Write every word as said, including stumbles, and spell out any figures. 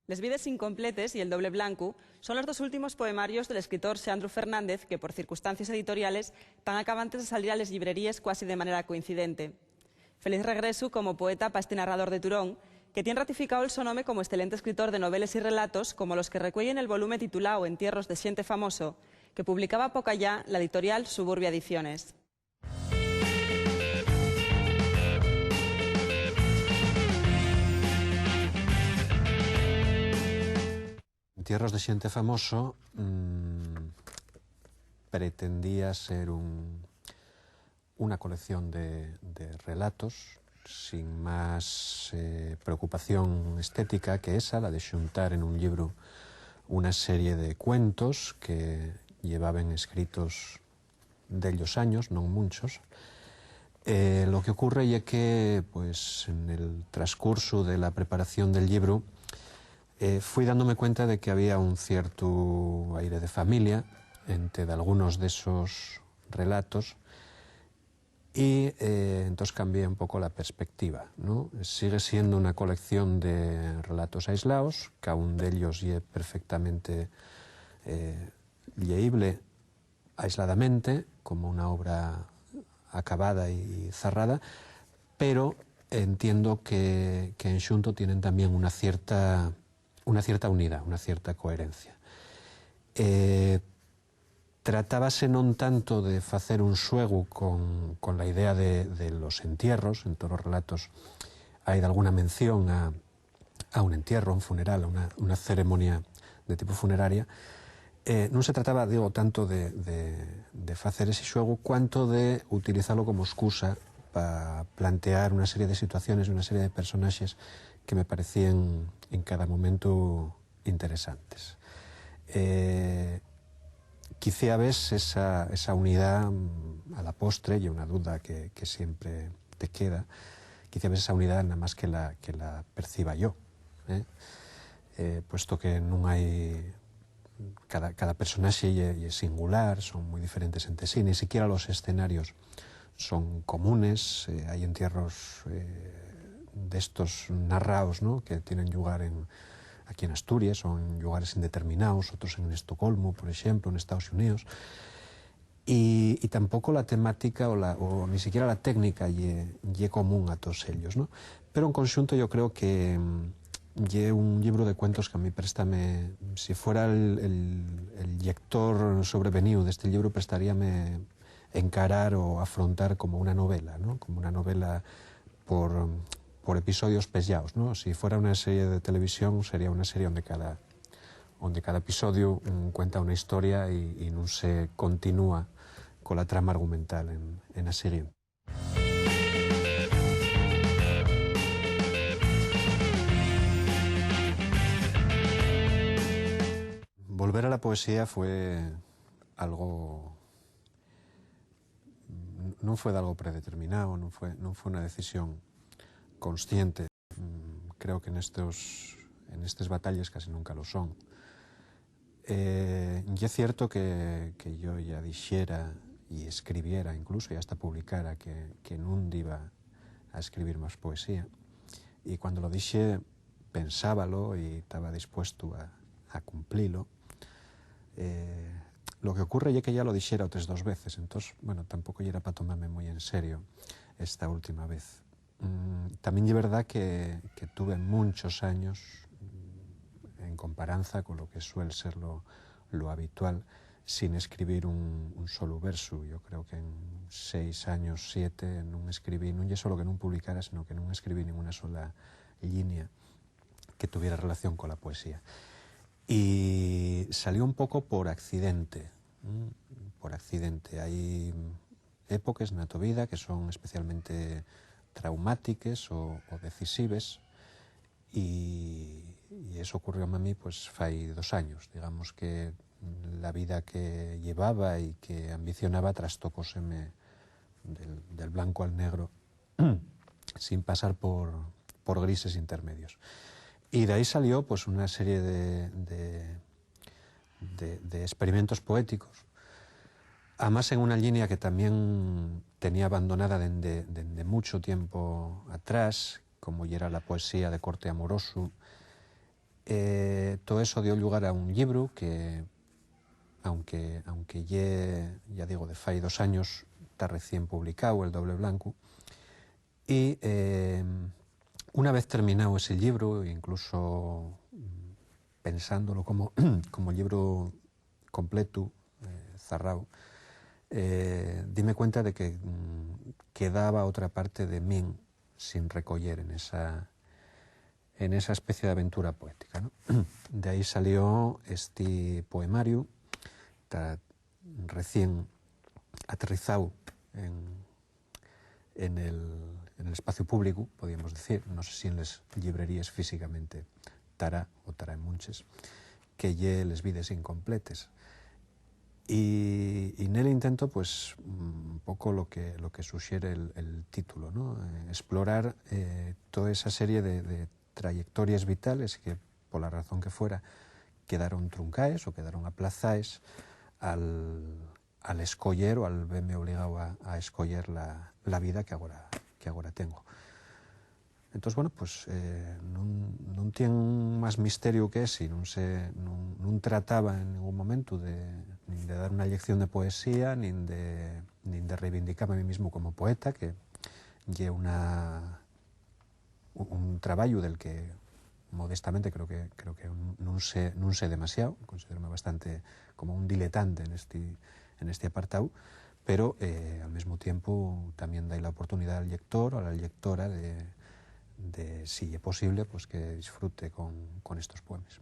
Les vides incompletes y El doble blancu son los dos últimos poemarios del escritor Xandru Fernández que, por circunstancies editoriales, tán acabantes de salir a les llibreríes cuasi de manera coincidente. Feliz regresu como poeta pa este narrador de turón, que tien ratificáu'l so nome como excelente escritor de noveles y relatos como los que recueyen el volume titulao Entierros de xente famoso, que publicaba poca yá la editorial Suburbia Ediciones. Entierros de xente famoso, mm, pretendía ser un, una colección de, de relatos sin más, eh, preocupación estética que esa, la de xuntar en un llibru una serie de cuentos que llevaben escritos dellos años, non munchos. Eh, lo que ocurre ye que, pues, en el transcurso de la preparación del llibru, eh, fui dándome cuenta de que había un cierto aire de familia ente dalgunos d'esos relatos y, eh, entós cambié un poco la perspectiva, ¿no? Sigue siendo una colección de relatos aislaos, caún d'ellos ye perfectamente, eh, lleíble aisladamente, como una obra acabada y zarrada, pero entiendo que, que en xunto tienen también una cierta, una cierta unidá, una cierta coherencia. Eh, tratábase non tanto de facer un xuegu con, con la idea de, de los entierros, en todos los relatos hai dalguna mención a, a un entierro, a un funeral, a una, una ceremonia de tipo funeraria. Eh, non se trataba, digo, tanto de, de, de facer ese xuegu, cuanto de utilizalo como excusa pa plantear una serie de situaciones y una serie de personaxes que me parecían en cada momento interesantes. Eh, quiciá ves esa, esa unidá, mm, a la postre, ye una duda que, que siempre te queda, quiciá ves esa unidá namás que la, que la perciba yo, ¿eh? Eh, puesto que nun hai, cada, cada personaxe ye, ye singular, son mui diferentes ente sí, ni siquiera los escenarios son comunes, eh, hai entierros, eh, d'estos narraos, ¿no? Que tienen llugar en, aquí en Asturias, o en llugares indeterminaos, otros en Estocolmo, por exemplo, en Estaos Xuníos. Y, y tampoco la temática o, la, o ni siquiera la técnica ye, ye común a todos ellos, ¿no? Pero en conxunto yo creo que, mm, ye un llibru de cuentos que a mí préstame, si fuera el, el, el llector sobreveníu d'este llibru, prestaríame encarar o afrontar como una novela, ¿no? Como una novela por, por episodios peyaos, ¿no? Si fuera una serie de televisión, sería una serie onde cada, onde cada episodiu, mm, cuenta una historia y, y nun se continúa cola trama argumental en, en a siguiente. Volver a la poesía fue algo, nun fue d'algo predeterminao, nun fue, nun fue una decisión consciente. Mm, creo que nestos, en estes batalles casi nunca lo son. Eh, ye cierto que, que yo ya dixera y escribiera incluso, y hasta publicara que, que nun diba a escribir más poesía. Y cuando lo dixe, pensábalo y taba dispuestu a, a cumplilo. Eh, lo que ocurre ye que ya lo dixera otres dos veces, entós, bueno, tampoco yera pa tomame mui en serio esta última vez. Mm, tamién ye verdá que, que tuve munchos años, mm, en comparanza con lo que suel ser lo, lo habitual, sin escribir un, un solu versu. Yo creo que en seis años, siete, nun escribí, nun ye solo que nun publicara, sino que nun escribí ninguna sola llinia que tuviera relación con la poesía. Y salió un poco por accidente, mm, por accidente. Hai époques na to vida que son especialmente traumátiques o, o decisives, y, y eso ocurrióme a mí, pues, fai dos años. Digamos que la vida que llevaba y que ambicionaba trastócoseme del, del blanco al negro sin pasar por, por grises intermedios. Y de ahí salió, pues, una serie de, de, de, de experimentos poéticos, amás en una línea que también tenía abandonada dende, dende mucho tiempo atrás, como yera la poesía de corte amoroso, Eh, todo eso dio llugar a un llibru que, aunque, aunque ye, ya digo, de fai dos años, ta recién publicáu, El doble blancu. Y, eh, una vez termináu ese llibru, incluso, mm, pensándolo como, como llibru completu, eh, zarrao, eh, dime cuenta de que, mm, quedaba otra parte de min sin recoyer en esa, en esa especie de aventura poética, ¿no? De ahí salió este poemario, ta recién aterrizao en, en el, en el espacio público, podríamos decir, no sé si en les llibreríes físicamente, tara o tara en munches, que ye Les vides incompletes. Y, y nel intento, pues, un poco lo que, lo que suxere el, el título, ¿no? Eh, explorar, eh, toda esa serie de, de trayectories vitales que, pola razón que fuera, quedaron truncaes o quedaron aplazaes al, al escoyer o al veme obligao a, a escoyer la, la vida que agora, que agora tengo. Entós, bueno, pues, eh, nun, nun tien más misteriu que esi, nun se, nun, nun trataba en ningún momentu de, nin de dar una llección de poesía, nin de, nin de reivindicame a mí mismu como poeta, que ye una, un trabayu del que modestamente creo que, creo que nun sé, nun sé demasiao, considérome bastante como un diletante en esti, en esti apartáu, pero, eh, al mesmu tiempu tamién dai la oportunidá al llector o a la llectora de, de, si ye posible, pues, que disfrute con, con estos poemes.